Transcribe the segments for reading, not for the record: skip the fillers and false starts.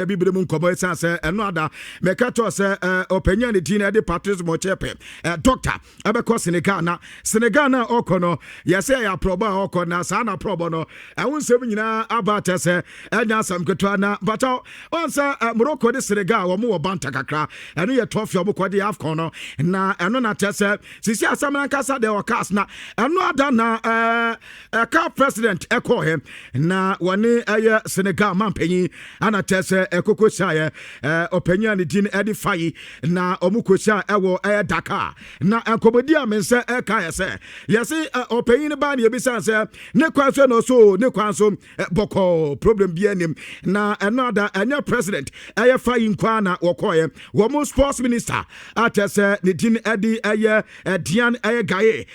Bibire mu nkɔmmɔ, ɛsiane sɛ ɛno ada mɛka kyɛw sɛ ɔpanyin a ne din ɛde Patrice Motsepe, doctor, ɛbɛkɔ Senegal. Na Senegal na ɔkɔ no, yɛsɛ ɛyɛ aprɔbɔ a ɔkɔ, na saa na aprɔbɔ no ɛho nsɛm nyinaa aba akyɛ sɛ ɛnya asɛm ketewa. Na bàtà ɔn sɛ Morocco de Senegal wɔn wɔ banta kakra. Ɛno yɛ trophy ɔmo kɔ de AFCON no, na ɛno na kyɛ sɛ sisi asɛm nankasa deɛ ɔkas. Na ɛno ada na ɛka president ɛkɔɔɛ na wɔne ɛyɛ Senegal mampanyin ana kyɛ sɛ ɛkoko hyiaeɛ, ɔpanyin a ne din ɛde Faye, na ɔmo kɔhyia ɛwɔ ɛyɛ Dakar. Na nkɔmmɔdi a me nsa ɛka yɛ sɛ yɛse ɔpanyin no baa ne yɛbisa sɛ ne kwan so na ɔso ne kwan so bɔkɔɔ, problem bi anim. Na ɛno ada ɛnyɛ president ɛyɛ Faye nkwa na wɔkɔɔyɛ, wɔn sports minister akyɛ sɛ ne din ɛde ɛyɛ Diane ɛyɛ Gaye,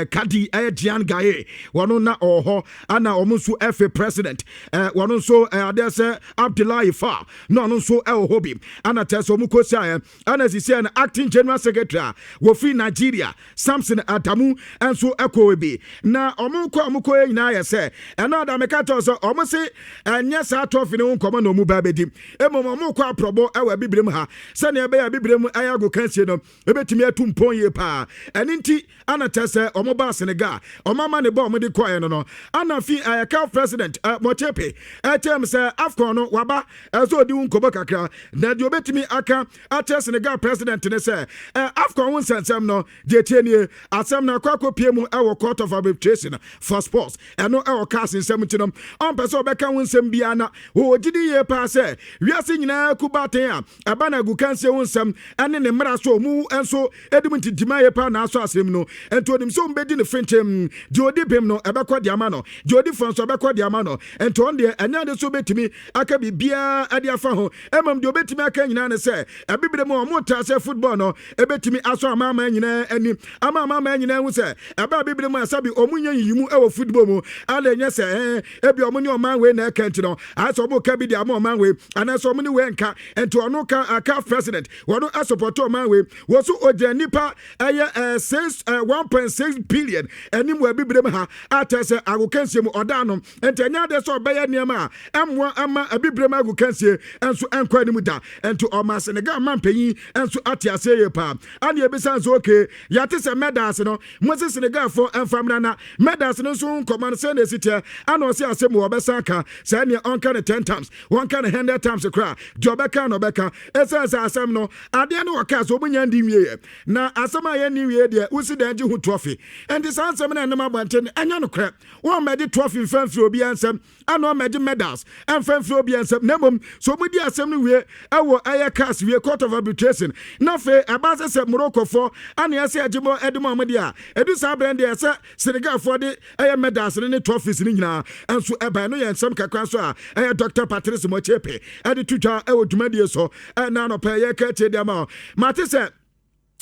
Kadi ɛyɛ Diane Gaye, wɔno na ɔwɔ hɔ. Ana wɔn nso ɛfɛ president, wɔn nso adeɛ sɛ Abdullahi Fa na ɔno nso ɛwɔ hɔ bi. Ana kyerɛ sɛ ɔmo kɔsiaeɛ, ana sisi no acting general secretary a wɔfiri Nigeria, Samson Adamu, nso ɛkɔɔ bi. Na ɔmo kɔ, ɔmo kɔ yɛ nyinaa yɛ sɛ ɛno ada meka kyerɛ sɛ ɔmo se ɛnyɛ saa trophy ne ho nkɔmɔ na ɔmo ba bɛdi. Mmom ɔmo kɔ aprɔbɔ ɛwɔ Abibirem ha sɛnea ɛbɛyɛ Abibirem ɛyɛ agokansie no ɛbɛtumi atu mpɔn yie paa. Ɛne nti ana kyerɛ sɛ ɔmo ba Senegal, ɔmo ama ne bɔ ɔmo de kɔɛ no. Ana fi ɛyɛ CAF president Motsepe ɛkyɛm sɛ AFCON no waba ɛsɛ ɔdi wo nkɔmɔ kakra. Na deɛ obɛtumi aka akyerɛ Senegal president ne sɛ AFCON ho nsɛnsɛm no deɛ, tie nie, asɛm no akɔ akɔpie mu ɛwɔ Court of Arbitration for Sports. Ɛno ɛwɔ CAS nsɛm nti no ɔmpɛ sɛ ɔbɛka ho nsɛm biara. Na wɔwɔ gyidi yie paa sɛ wiase nyinaa ku baten a ɛba na agukansie ho nsɛm ɛne ne mmara so ɔmu nso ɛdi mu ntintima yie paa na asɔ asɛm no. Nti onim sɛ ɔmbɛdi ne fenkyɛm deɛ ɔdi bem no ɛbɛkɔ de ama no, deɛ ɔdi fɔ nso ɛbɛkɔ de ama no. Nti ɔno deɛ ɛnyɛ ade so bɛtumi aka biribiara ɛde afa ho. Mmom deɛ ɔbɛtumi aka nyinaa ne sɛ ɛbibire mu ɔmo taa sɛ football no ɛbɛtumi asɔ amaamaa nyinaa ani ama amaamaa nyinaa hu sɛ ɛbɛ abibire mu a sɛbi ɔmo nyɛ yiyimu ɛwɔ football mu ala ɛnyɛ sɛ ebi ɔmo ne ɔman wei na ɛka. Nti no ayɛ sɛ ɔmo ka bi de ama ɔman wei anaasɛ ɔmo ne wei nka. Nti ɔno ka aka president wɔno asupport ɔman wei wɔ so ogyina nipa ɛyɛ 6 1.6 billion anim wɔ abibire mu ha atɛ sɛ agokansie mu ɔda no. Nti ɛnyɛ adeɛ sɛ ɔbɛyɛ nneɛma a ɛmmoa ama abibire mu agokansie nso ɛnkɔ anim da. Nti ɔma Senegal ma mpanyin nso ate aseɛ yie paa. Ana ebisa nso, okay, yɛate sɛ medals no mo se Senegalfoɔ ɛmfa mmra, na medals no nso nkɔmɔ no sɛ na esi teɛ? Ana ɔsi asɛm wɔ ɔbɛsan ka sɛ ɛneɛ ɔnka ne 10 times, wɔnka ne 100 times koraa, deɛ ɔbɛka na ɔbɛka, ɛsiane sɛ asɛm no adeɛ no wɔka sɛ ɔmo nya ndi nwie yɛ. Na asɛm a yɛnni nwie deɛ, wosi dan gye ho trophy. Nti saa nsɛm no ɛnam abɔnten ɛnyɛ nokorɛ. Wɔn mɛgye trophy mfa mfiri obiara nsɛm, ana wɔn mɛgye medals ɛmfa mfiri obiara nsɛm. Na mmom so wɔn di asɛm no wie ɛwɔ ɛyɛ CAS wie, Court of Arbitration, na afei ɛba sɛ Moroccofoɔ ana ɛsɛ ɛgye mo ɛde mo ɔmo deɛ a ɛdu saa abɛn deɛ ɛsɛ Senegalfoɔ de ɛyɛ medals no ne trophies no nyinaa nso ɛba. Ɛno yɛ nsɛm kakra nso a ɛyɛ Dr Patrice Motsepe ɛde to dwa ɛwɔ dwumadie so ɛna anɔpɛ yɛka akyire deɛ ama mate sɛ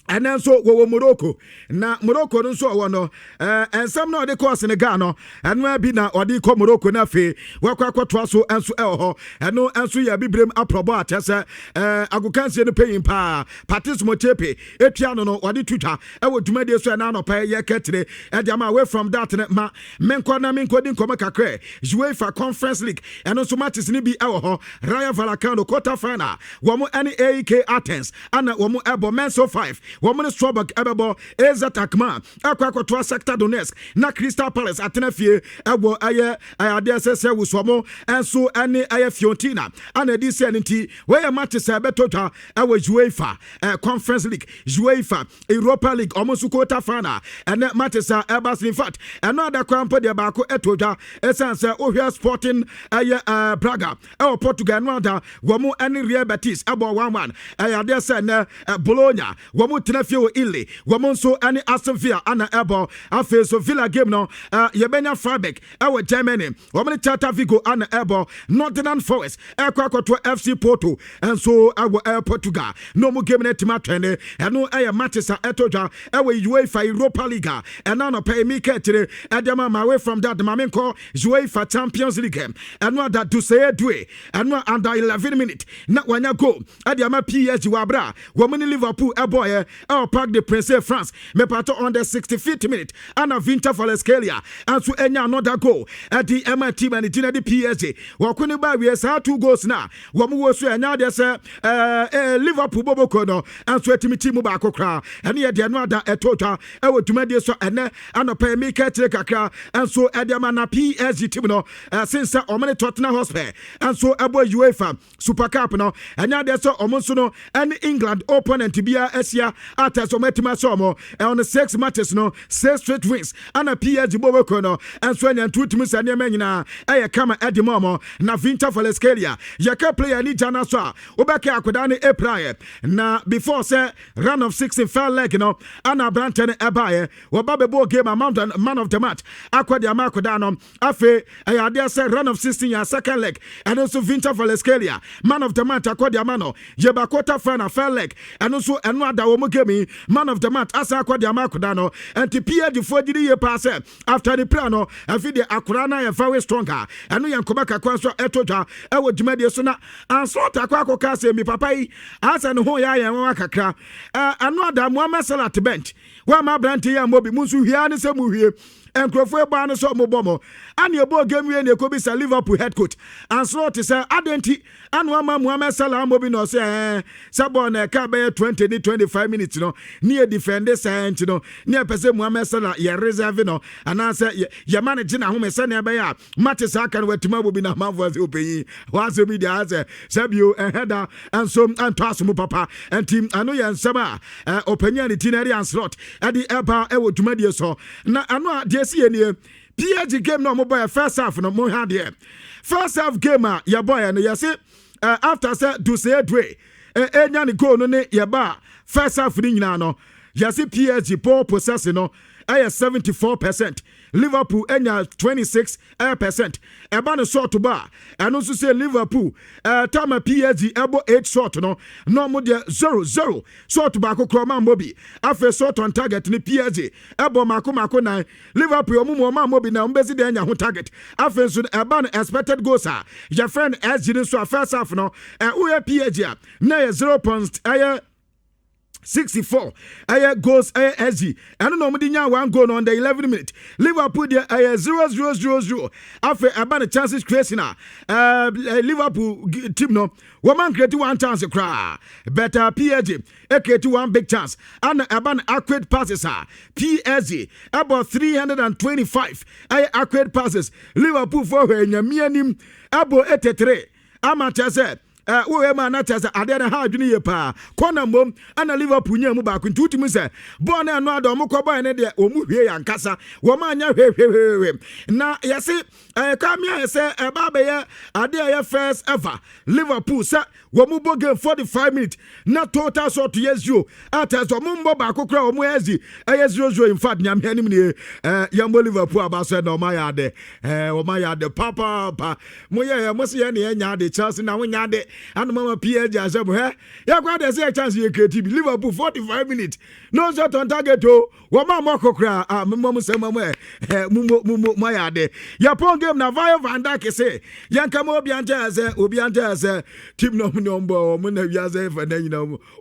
ɛnɛ nso wɔwɔ Morocco. Na Morocco no nso ɔwɔ no nsɛm na ɔde kɔɔ Senegal no, ɛno bi na ɔde kɔ Morocco no. Afei wɔakɔ akɔtoa so nso ɛwɔ hɔ. Ɛno nso yɛ bibirem aprɔbɔ a kyerɛ sɛ agokansie no panyin paa Patrice Motsepe etua no wɔde to dwa ɛwɔ dwumadie so ɛna anɔpɛ yɛka kyerɛ ɛde ama. Away from that no, ma menkɔ na menkɔ di nkɔmɔ kakra. UEFA Conference League, ɛno nso matches no bi ɛwɔ hɔ. Rayo Vallecano quarter final, wɔn ɛne AEK Athens ana wɔn ɛbɔ. Mainz 05 wɔn ne Strasbourg ɛbɛbɔ. AZ Alkmaar ɛkɔ akɔtoa Shakhtar Donetsk, na Crystal Palace atena fie ɛwɔ ɛyɛ adeɛ sɛ wusɔmo ɛnso ɛne ɛyɛ Fiorentina ana ɛdi sɛ ne. Nti wɔyɛ matches a ɛbɛtɔ dwa ɛwɔ UEFA Conference League, UEFA Europa League, ɔmo nso quarter final ɛnɛ matches a ɛba so. In fact, ɛno adakora mpo deɛ baako ɛtɔ dwa, ɛsiane sɛ wohwɛ Sporting ɛyɛ Braga ɛwɔ Portugal, ɛno ada wɔn ɛne Real Betis ɛbɔ 1-1. Ɛyɛ adeɛ sɛ ɛnɛ Bologna wɔn tena fie wɔ Italy, wɔn nso ɛne Aston Villa ana ɛbɔ. Afei so Villa game no yɛbɛnya Freiburg ɛwɔ Germany, wɔn ne Celta Vigo ana ɛbɔ. Nottingham Forest ɛkɔ akɔtɔ FC Porto nso ɛwɔ Portugal na wɔn game no atumi atwɛn ne. Ɛno ɛyɛ matches a ɛtɔ dwa ɛwɔ UEFA Europa League a ɛna anɔpɛ emi ka akyire ɛde ama. Away from that, maame nkɔ UEFA Champions League. Ɛno ada Désiré Doué, ɛno under 11 minute na wanya goal ɛde ama PSG wɔ abere a wɔn ne Liverpool ɛbɔɔyɛ. ɛwɔ Parc de Prince, France. Mepatɔ, on the 65th minute ana Khvicha Kvaratskhelia nso anya another goal ɛde ɛma team a ne din de PSG. Wɔko ne ba wie saa two goals na wɔn wɔ so, ɛnya adeɛ sɛ ɛɛ Liverpool boboko no nso atumi team mu baako koraa. Ɛne yɛ deɛ no ada ɛtɔ twa ɛwɔ dwumadie so ɛnɛ anɔpɛ. Mi ka kyerɛ kakra nso ɛde ama na PSG team no, ɛsen sɛ ɔmo ne Tottenham Hotspur nso ɛbɔ UEFA Super Cup no, ɛnya adeɛ sɛ ɔmo nso no ɛne England opponent biara ahyia ata sɛ ɔmo atumi ahyɛ ɔmo. Ɛwɔ no six matches no, six straight wins ana PSG boboko no nso anya. Ntutumi sɛ nneɛma nyinaa ɛyɛ kama ɛde ma ɔmo. Na Khvicha Kvaratskhelia, yɛka player ni gya no so a, wobɛka akwadaa no ɛpraeɛ na before sɛ round of 16 first leg no ana aberantɛ no ɛbaeɛ, wɔba bɛbɔ game a man of the match akɔ de ama akwadaa no. Afei ɛyɛ adeɛ sɛ round of 16 yɛ second leg, ɛno nso Khvicha Kvaratskhelia man of the match akɔ de ama no. Yɛba quarter final first leg, ɛno nso ɛno ada wɔ mu game yi, man of the match asan akɔ de ama akwadaa no. Ɛnti PSG foɔ gyiri yie paa sɛ after the play no, ɛfi deɛ akwadaa no ayɛ very strong a ɛno yɛ nkɔmɔ kakra nso ɛto dwa ɛwɔ dwumadie so. Na Ancelot akɔ akɔka sɛ mi papa yi asɛ ne ho yɛ ayɛ nwanwa kakra. Ɛno ada Mohamed Salah te bench, wɔama aberante yi a mmɔ bi mu nso hwia ne sɛ mu hwie nkurɔfoɔ ɛbɔ ano sɛ ɔmo bɔ mo ana ɛbɔ game wie ne ɛkɔbisa Liverpool head coach Ancelot sɛ adɛn nti ana ama Mohamed Salah mmɔ bi, na ɔsɛ sɛ bɔɔl na ɛka bɛyɛ 20 ne 25 minutes no ne yɛ defend saa, nti no ne yɛpɛ sɛ Mohamed Salah yɛ reserve no anaasɛ yɛma no gye n'ahome sɛnea ɛbɛyɛ a mate saa aka no watumi abɔ bi. Na amanfoɔ sɛ ɔpanyin wɔasɛm bi deɛ asɛ sɛ bio ɛhɛ da nso ɛntɔ aso mu papa. Nti ɛno yɛ nsɛm a ɔpanyin a ne ti no ɛde Ancelot ɛde ɛba ɛwɔ dwumadie so. Na ɛno a deɛ si yɛ nie, PSG game na ɔmo bɔ yɛ first half no, mo ha deɛ first half game a yɛbɔ yɛ no, yɛse after sɛ Désiré Doué ɛnya ne goal no ne yɛba first half no nyinaa no, yɛse PSG ball possession no ɛyɛ 74%, Liverpool ɛnya 26 percent. Ɛba ne shot ba a, ɛno nso sɛ Liverpool tama PSG ɛbɔ 8 shot no na ɔmo deɛ 0 0, shot baako korɔ ɔmo ammɔ bi. Afei shot on target ne PSG ɛbɔ mako mako 9, Liverpool ɔmo mu ɔmo ammɔ bi na ɔmo bɛsi deɛ ɛnya ho target. Afei nso ɛba no expected goals a yɛfrɛ no xG no nso a, first half no woyɛ PSG a, na yɛ 0 point ɛyɛ 64 ɛyɛ goals ɛyɛ xG, ɛno na wɔde nya one goal no on the 11 minute. Liverpool deɛ ɛyɛ 0 0 0 0. Afei ɛba no chances creation a, Liverpool team no wɔn man create one chance koraa, but PSG create one big chance. Ana ɛba no accurate passes a, PSG ɛbɔ 325 ɛyɛ accurate passes, Liverpool fo hwɛ nyamia nim ɛbɔ 83, ama kyerɛ sɛ woyɛ ma na kyerɛ sɛ adeɛ no ha adwene yie paa. Kɔna mmom ana Liverpool nya mu baako, nti wotumi sɛ bɔɔl no ɛno ada ɔmo kɔ bɔɔl no deɛ, ɔmu hwie yɛ ankasa, wɔn anya hwehwehwehwɛ. Na yɛse ɛka mi ayɛ sɛ ɛba abɛyɛ adeɛ a ɛyɛ first ever Liverpool sɛ wɔn mu bɔ game 45 minutes na total shot yɛ 0, ata sɛ ɔmo mbɔ baako koraa, ɔmo yɛ zi ɛyɛ 0 0. In fact, Nyame anim nie, yɛn bɔ Liverpool aba so ɛna ɔmo ayɛ ade, ɔmo ayɛ ade papaapa. Mo yɛ yɛ mo si yɛ ne yɛ nya ade Chelsea na mo nya ade ana mama PSG ahyɛ mo hɛ yɛ kɔ ade sɛ yɛ chance yɛ create bi. Liverpool 45 minutes, no shot on target o, wɔn a mo akɔ koraa a mo mo sɛ mo ɛ ɛ mo mo mo mo ayɛ ade. Yɛ pɔn game na Virgil van Dijk sɛ yɛn kama obi ankyɛn sɛ obi ankyɛn sɛ team na ɔmo ne ɔmo bɔ, ɔmo na wiase fɛ na nyina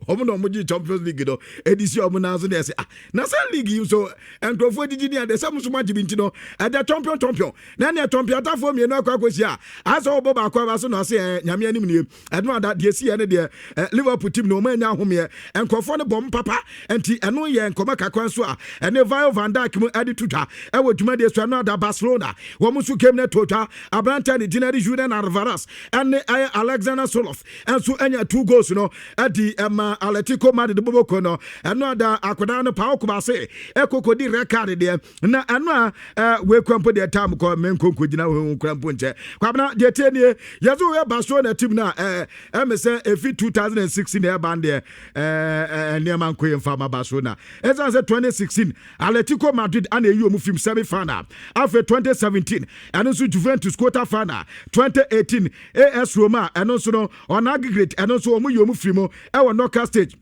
ɔmo na ɔmo gye Champions League no edi si ɔmo nan so na ɛsɛ ah, na sɛ league yi nso nkurɔfoɔ didi ni ade sɛ mo nso mo agye bi, nti no ɛdɛ champion champion na ɛnea champion atafoɔ mmienu akɔ akɔsi a asɛ ɔbɔ baako aba so na ɔsɛ Nyame anim nie. Ɛno ada deɛ si yɛ ne deɛ Liverpool team na ɔmo anya ahomeɛ, nkurɔfoɔ no bɔ papa, nti ɛno yɛ nkɔmɔ kakra nso a ɛne Virgil van Dijk mu ɛde to dwa ɛwɔ dwumadie so. Ɛno ada Barcelona wɔn nso game no to dwa, aberante ne gyina de Julian Alvarez ɛne ɛyɛ Alexander Sorloth ɛnso ɛnya two goals no ɛde ɛma Atletico Madrid boboko no. Ɛno ada akwadaa no Pau Cubarsi ɛkɔkɔdi red card deɛ, na ɛno a wekura mpo deɛ tam kɔ menkonko gyina ho kura mpo nkyɛ. Kwabena deɛ tie nie, yɛsɛ woyɛ Barcelona team no a ɛme sɛ ɛfi 2016 na ɛba deɛ ɛɛ nneɛma nkɔ yɛ mfa ma Barcelona, ɛsiane sɛ 2016 Atletico Madrid ana ɛyi ɔmu fim semi final, afei 2017 ɛno nso Juventus quarter final, 2018 AS Roma ɛno nso no on aggregate ɛno nso ɔmu yi ɔmu firi mu ɛwɔ knockout stage.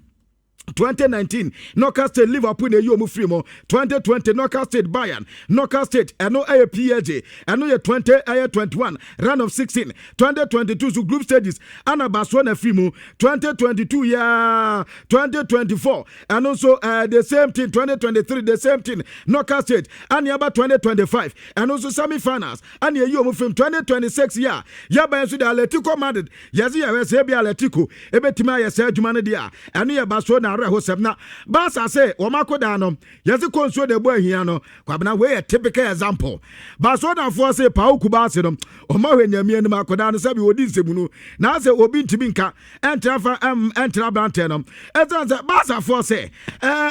2019 knockout stage, Liverpool na eyi ɔmo firi mu. 2020 knockout stage, Bayern. Knockout stage, ɛno ɛyɛ PSG. Ɛno yɛ 20 ɛyɛ 21 round of 16. 2022 so, group stages ana Barcelona firi mu. 2022 yaa, 2024 ɛno nso the same thing. 2023, the same thing, knockout stage. Ana yaba 2025, ɛno nso semi finals ana eyi ɔmo firi mu. 2026 yɛ yaba nso de Atletico Madrid. Yɛsi yɛhwɛ sɛ ebi Atletico ebetumi ayɛ sɛ adwuma no deɛ a, ɛno yɛ Barcelona awerɛhosɛm. Na Barca sɛ wɔn akodaa no, yɛsi kɔ nsuo de ɛbɔ ahia no. Kwabena, wei yɛ typical example. Barcelonafoɔ sɛ Pau Cubarsi no, ɔmo ahwɛ Nyame anim, akɔdaa no sɛbi ɔdi nsɛmu no na sɛ obi ntumi nka ɛntena fa ɛntena aberanteɛ no, ɛsiane sɛ Barcafoɔ sɛ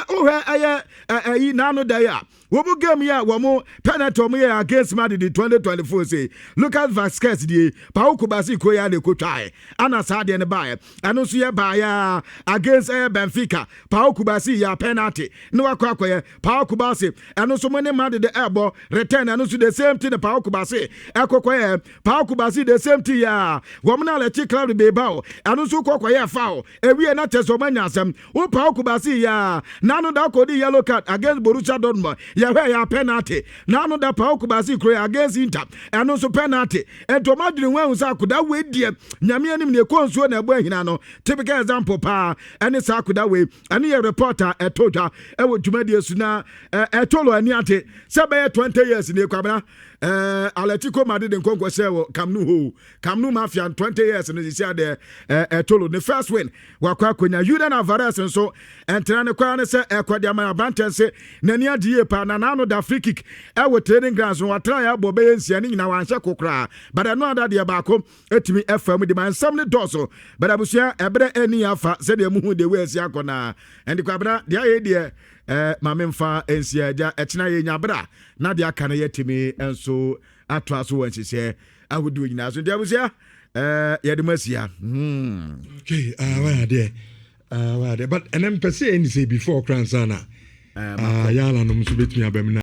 wohwɛ ɛyɛ ɛyi n'ano da yi a wɔn mu game yi a wɔn penalty wɔn yɛ against Madrid in 2024, sɛ Lucas Vazquez die, Pau Cubarsi ko yɛ a na ekotwae ana saa adeɛ no baeɛ. Ɛno nso yɛ baeɛ against ɛyɛ Benfica. Pau Cubarsi yɛ penalty na wakɔ akɔyɛ Pau Cubarsi. Ɛno nso mo ne Madrid ɛbɔ return, ɛno nso the same thing, Pau Cubarsi ɛkɔkɔ yɛ. Pau Cubarsi, the same thing yɛ a wɔn na Athletic Club Bilbao, ɛno nso kɔkɔ yɛ foul ewie na kyɛ sɛ ɔmo anya asɛm wo. Pau Cubarsi yɛ a n'ano da kɔ di yellow card against Borussia Dortmund, yɛhwɛ yɛ penalty. N'ano da Pau Cubarsi kuro yɛ against Inter, ɛno nso penalty. Ɛnti ɔmo adwene ho ahu sɛ akoda wei deɛ, Nyame anim ne ɛkɔ nsuo na ɛbɔ ahina no. Typical example paa ɛne saa akoda wei. Ɛne yɛ report a ɛtɔ dwa ɛwɔ dwumadie so na ɛtɔlɔ ani ate sɛ bɛyɛ 20 years ne Kwabena Atletico Madrid nkɔnkɔ hyɛ wɔ Camp Nou ho, Camp Nou Mafia, 20 years no sisi adeɛ ɛtolo ne first win wakɔ akɔnya. Julian Alvarez nso ɛntena ne kwan ne sɛ ɛkɔ de ama aberanteɛ nse n'ani agye yie paa na n'ano da free kick ɛwɔ training grounds no, watena yɛ abɔ bɛyɛ 6 ne nyinaa wanhyɛ ko koraa, but ɛno ada deɛ baako ɛtumi ɛfa mu de ma nsɛm ne dɔɔso. But abusua, ɛberɛ ɛni afa sɛdeɛ muhu de wei asi akɔ na ɛnde Kwabena deɛ ayɛ deɛ maame mfa nsia agya ɛkyena yɛ nya berɛ a na deɛ aka no yɛtumi nso atoa so wɔ nhyehyɛ ahodoɔ nyinaa so. Nti abusua, yɛde mu asia. Okay, wayɛ adeɛ, wayɛ adeɛ, but ɛnɛ mpɛ sɛ ɛni sɛ before kora nsa na yɛala nom nso bɛtumi aba mu na